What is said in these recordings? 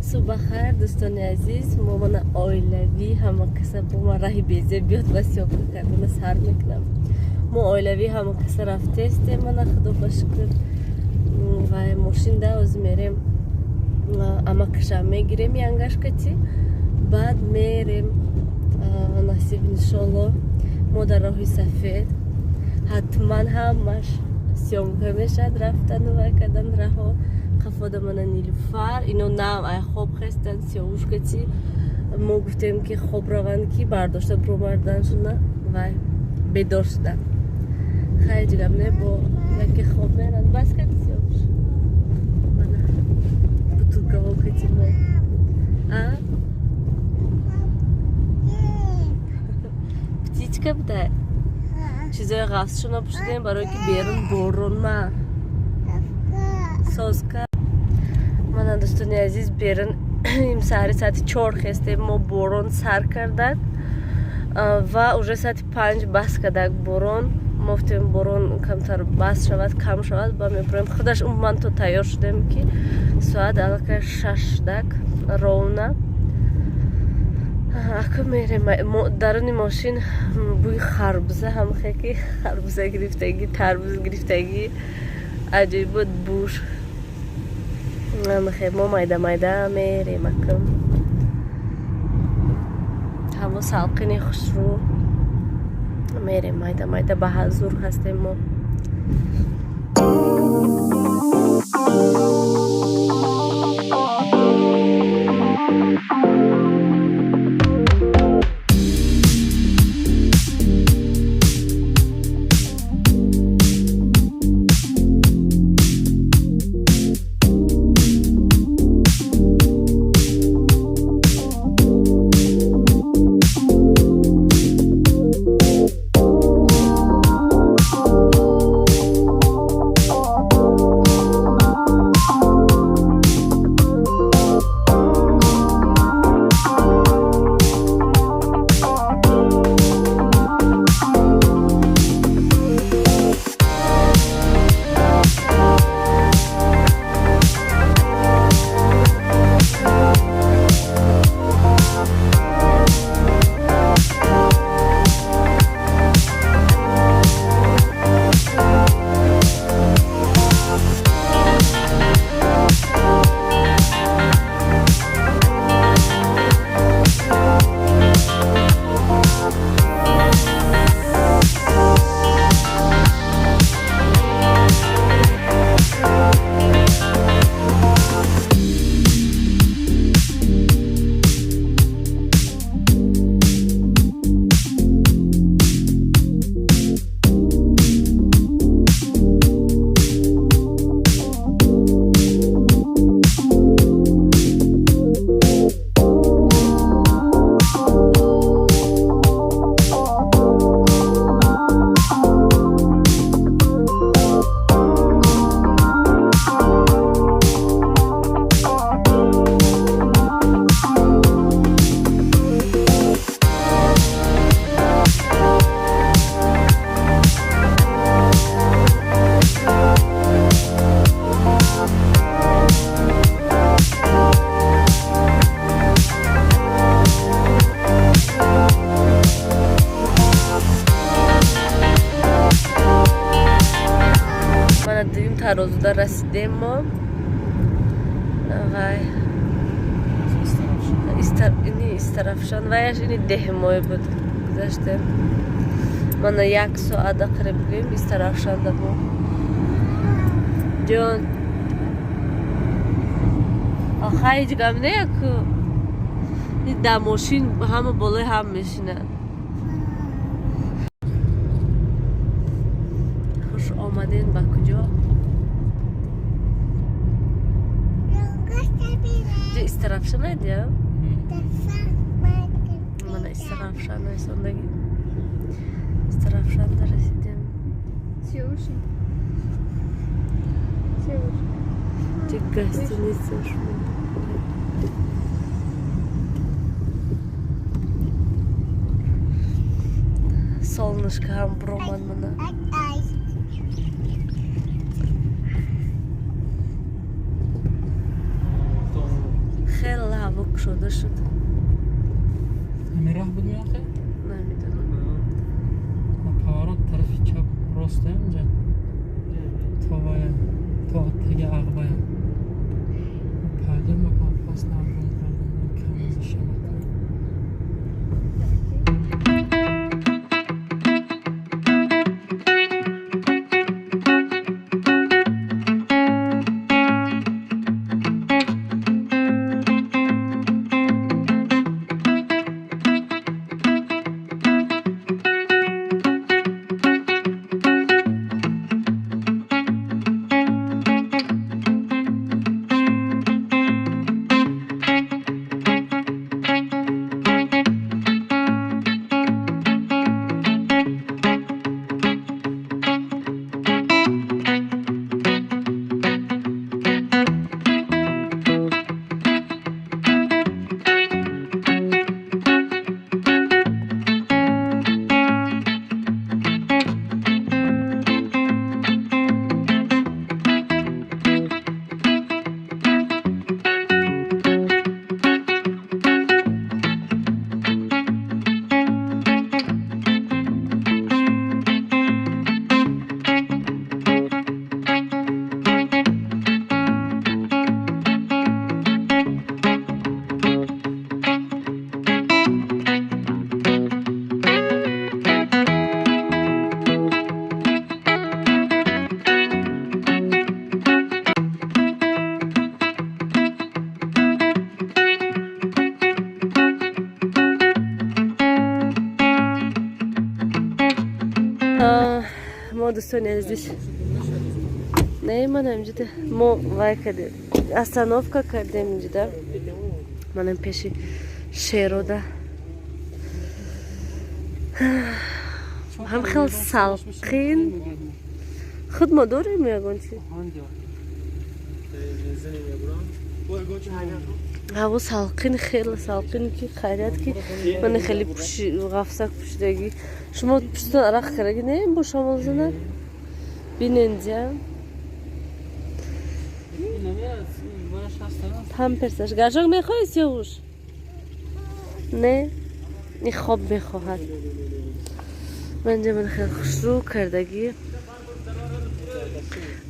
Субҳ дӯстони азиз, мо мана оилавӣ ҳама каса бо ман раҳи безеб биёд ва съёмка кардана сар мекунам. Мо оилавӣ ҳама каса рафтестем, мана худо ба шукр, ва мошинда ози мерем, амакаша мегирем янгашкати, баъд мерем, насиб иншолло. Мо дар роҳи сафед ҳатман ҳамаш съёмка мешавад, рафтану вай кардан раҳо. Қафода мана Нилуфар, ино нав ай хоб хестан, сиёвушкати мо гуфтем, ки хоб раванд, ки бардошта бромардан шуна, вай бедор шудан. Хай, ҷигам не, бо яке хоб меранд, бас кади сиёвуш. Мана бутылкаҳо кати мо а птичка будай, чизои ғафсшона пӯшидем, барое ки берун борон ма созка. Мана дӯстони азиз, берун им саҳари соати 4 хестем мо, борон сар кардак ва уже соати 5 бас кардак борон. Мо гуфтем, борон камтар бас шавад, кам шавад, ба мебурем. Худаш умуман то тайёр шудем, ки соат аллакай 6 шудак ровно. Аку мерем, даруни мошин бӯи харбуза ҳамхе, ки харбуза гирифтагӣ, тарбуз гирифтагӣ, аҷоибот буш. Ҳамхе мо майда майда мерем, акм ҳаво салқини хушрӯ, мерем майда майда, ба ҳазур ҳастем мо. Мана дуюм тарозуда расидем мо. Вай ини Истарафшан, ваяш ини деҳмой буд, гузаштем. Мана як соата қариб гӯем Истарафшанда мо. Ҷон, охай ҳеҷ гап не, ку дар мошин ҳама болои ҳам мешинанд. Хуш омаден ба куҷо? Ҷо Истарафшанад я? Мана Истарафшан расондаги. Истарафшанда расидем. Сеуши. Сеуши. Ҷо гостиница шумо. Солнышко ҳам буромад мана. Хеле Кушода шуд. Ҳамин раҳ буд меохе? Намедонам. Поворот тарафи чап рост инҷа. То вая, то теги ағбая. Пайдо макон пас наброн кардам, камази шабака. Мо, дӯстони азиз, не, ман инҷода мо вай кардем, остановка кардем инҷода, манам пеши шерода. Ҳам хел салқин. Худ мо дорем ягон чи. Ҳаво салқин, хеле салқин, ки хайрият, ки мана хеле ғафсак пӯшидагӣ. Шумо пуштон арақ кардаги не, бо шамол занад биненҷа. Памперсаш гаршок мехоҳӣ, Сиёвуш? Не, ин хоб мехоҳад. Манҷа ман хеле хушрӯ кардагӣ,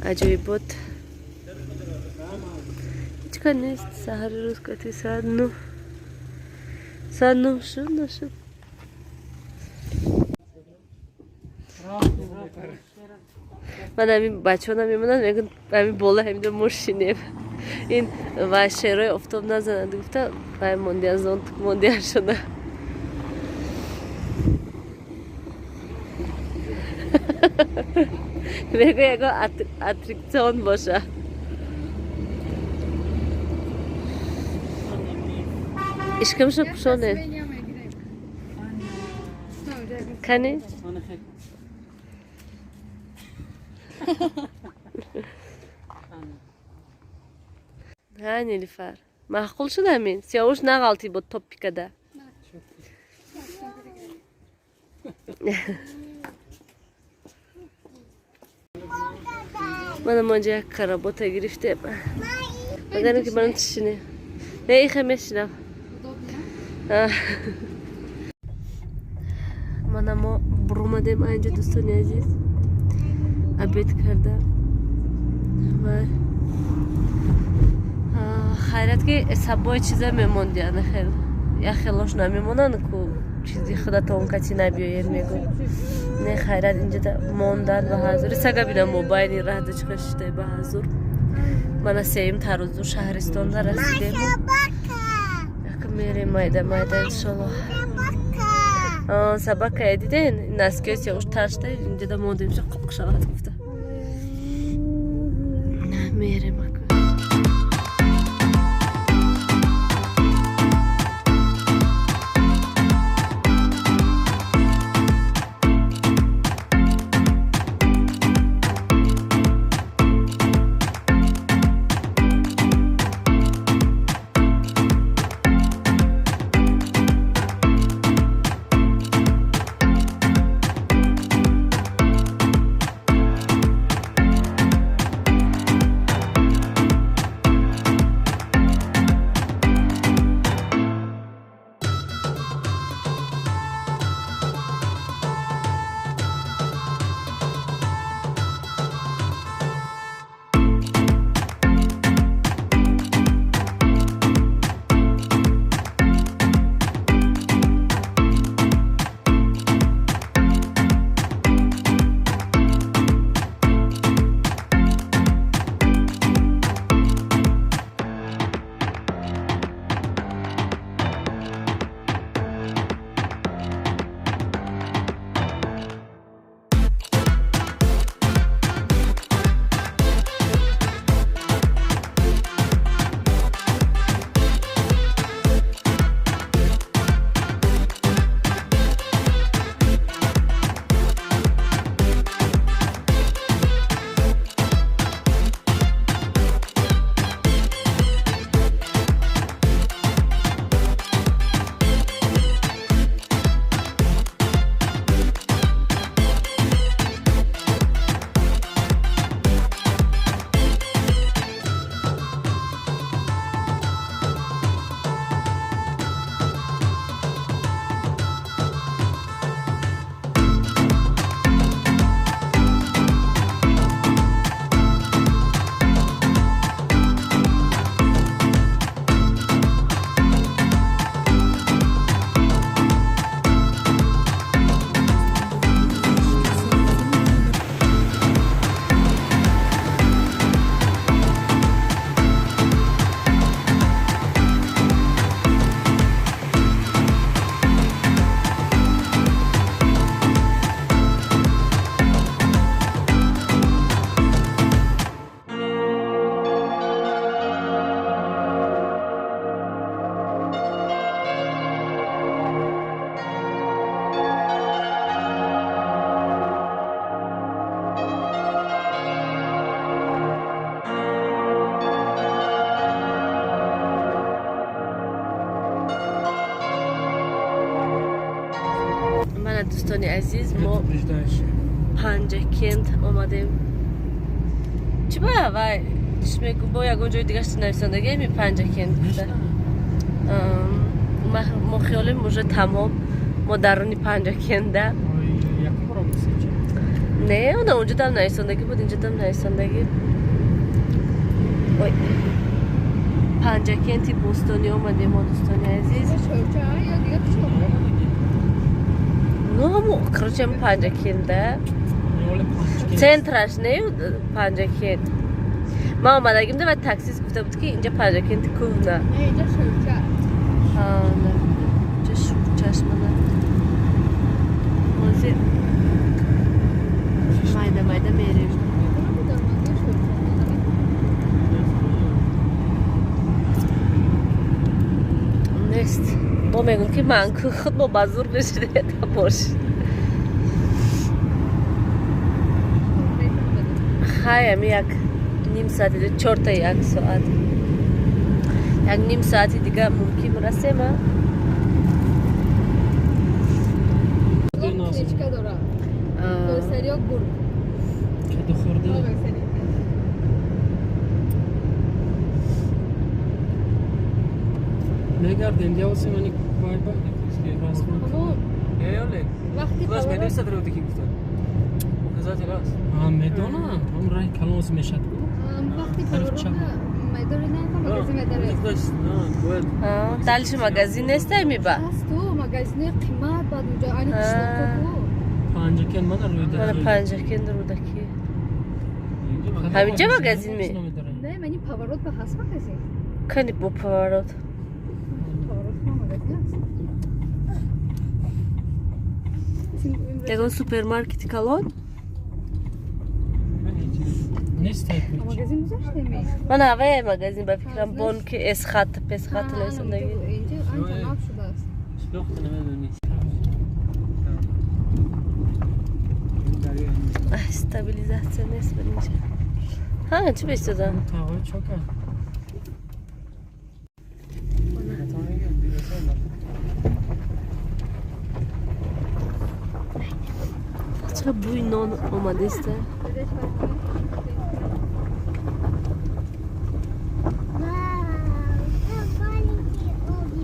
аҷоибот. Ҳеҷ кар нест. Саҳари рӯз кати соат 9, соат 9 шуд, нашуд. Ман ҳамин бачаҳо намемонанд, мегӯянд, ҳамин бола ҳаминҷо мо шинем, ин ва шерои офтоб назанад гуфта, вай мондиан, зонтик мондиан шуда. Мегӯ, ягон аттракцион боша. Ишкамша пӯшонед кани. Ҳа, Нилифар, маъқул шуд ҳамин? Сиёвуш нағалтӣ бо топикада. Мана мо инҷа як каработа гирифтем, агаре ки манам тишине. Не, ихе мешинам. Мана мо буромадем айнҷа, дӯстони азиз, обед карда. Ва хайрат, ки сабои чиза мемондиан, хел як хелош намемонанд ку, чизи худатон кати набиёед мегӯ. Не, хайрат, инҷода мондан ба ҳазури. Сага бинам, мобайни раҳда чӣ шидай ба ҳазур. Мана сеюм тарозу шаҳристонда расидем. Мерем майда майда, иншолло. Собака диден, носки сеуш ташта инҷода мондем, қоқ шавад гуфта мерем. Мана, дӯстони азиз, мо Панҷакент омадем. Чӣ ба вай чӣ мегӯ, бо ягон ҷои дигаш нависондаги ами Панҷакент гуфта. Мо хиёлем, уже тамом, мо даруни Панҷакентда. Не, она унҷо дам нависондагӣ буд, инҷо дам нависондагӣ. Ой, Панҷакенти бӯстонӣ омадем мо, дӯстони азиз. Ну, ҳамо, короче, ҳам Панҷакентда, центраш не, Панҷакент. Ман омадагим да, ва таксист гуфта буд, ки инҷа Панҷакенти кӯҳна. Инҷа Шурчашмана. Ҳозир майда майда мерем. Нест. Мо мегӯм, ки ман худ мо ба зур мешидета бош. Хай, ами як ним соати, чорта, як соат, як ним соати дига мумкин расем, а? Кличка дора. Серио гург. Каду хӯрда. Мегардем, диавоси мани вайба расман. Вақти Худаш медониста дроди ки гуфта. Указатель аст. А, медонам, ҳам раҳи калонс мешад ку. Вақти поворот майдори на магазин майдори. Худаш бояд Дальше магазин нест ами ба? Ҳаст ту магазини қимат, баъд унҷо ани қишлоқо ку. Панҷакент мана. Мана Рӯдаки. Панҷакент, Рӯдакӣ. Ҳаминҷа магазин ми? Не, мани поворот ба ҳаст магазин. Кани бо поворот. Поворот ма магазин аст. Ягон супермаркети калон? Нест. Магазин гузаштем. Мана авае магазин, ба фикрам, бонки Эсхат, Песхат нависондаги. Инҷа анча нав шудааст. Шлохта намедони. Стабилизация нест бар инҷа. Ҳа, чӣ беистода? Тағои чока. Ча бӯи нон омадеста. Вау, там маленький оби.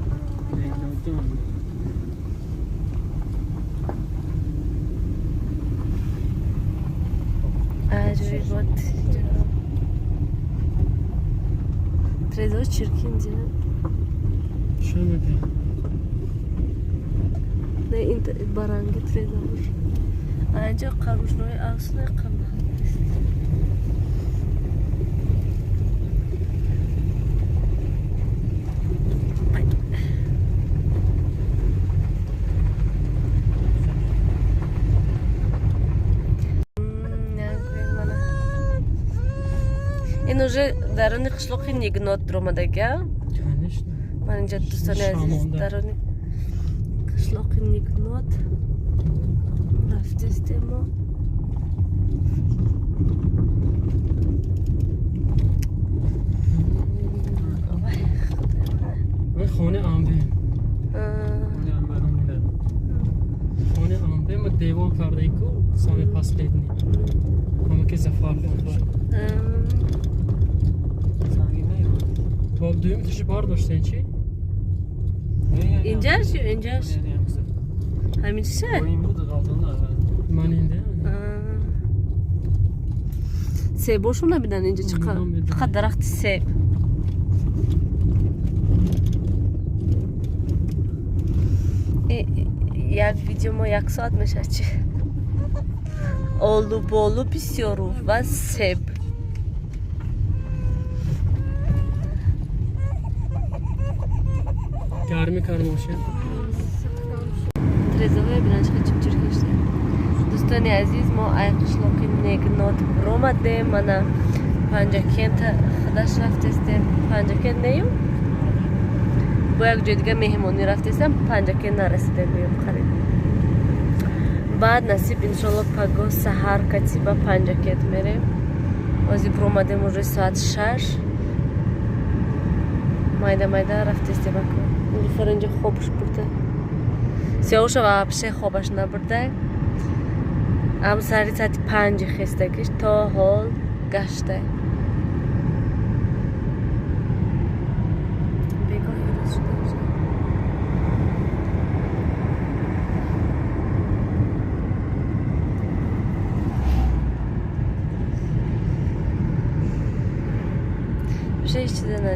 Аҷоибот. Трезо чиркин ҷа. Чӣ мегӯӣ? Не, ин баранги трезо бош. Аҷо қарушнои асле қамаҳал нест. Ай. Нагӯед, мана. Ин уже даруни қишлоқи Нигнот омадага. Конечно. Ман инҷа, дӯстони азиз, Шамонда. даруни қишлоқи Нигнот рафтестем мо. Вай, Худои ман. Вай, хонаи амбе. Хонаи амбе ма девор кардаи ку, самый последний. Ҳама ки Зафар хон. Бо дуюм тиши бардоштен чӣ? Инҷаш ё инҷаш? Ҳаминчиша? Ман инде. Себошон набинан инҷа чӣ қадр. Намедонам. Фақат дарахти себ. Як видео мо як соат мешавад чи? Олуболу бисёру ва себ. Гармӣ кард мошин. Трезаҳое бинан чӣ қадр чимчир кашта. Дӯстони азиз, мо ай қишлоқи Негнот ромадем, мана Панҷакента худаш рафтестем. Панҷакент нею? Бо як ҷои дига меҳмонӣ рафтестем, Панҷакент нарасидем, меём қариб. Баъд насиб, иншолло, паго саҳар кати ба Панҷакент мерем. Ҳозир ромадем, уже соат 6. Майда майда рафтестем аку. Нилуфар инҷа хобш бурда. Сиёвуша вообще хобаш набурдай. Ам сари саати 5 хестагиш то ҳол гаштай. Бегоҳи рӯз шуда уже. Вообще ҳеҷ чизе.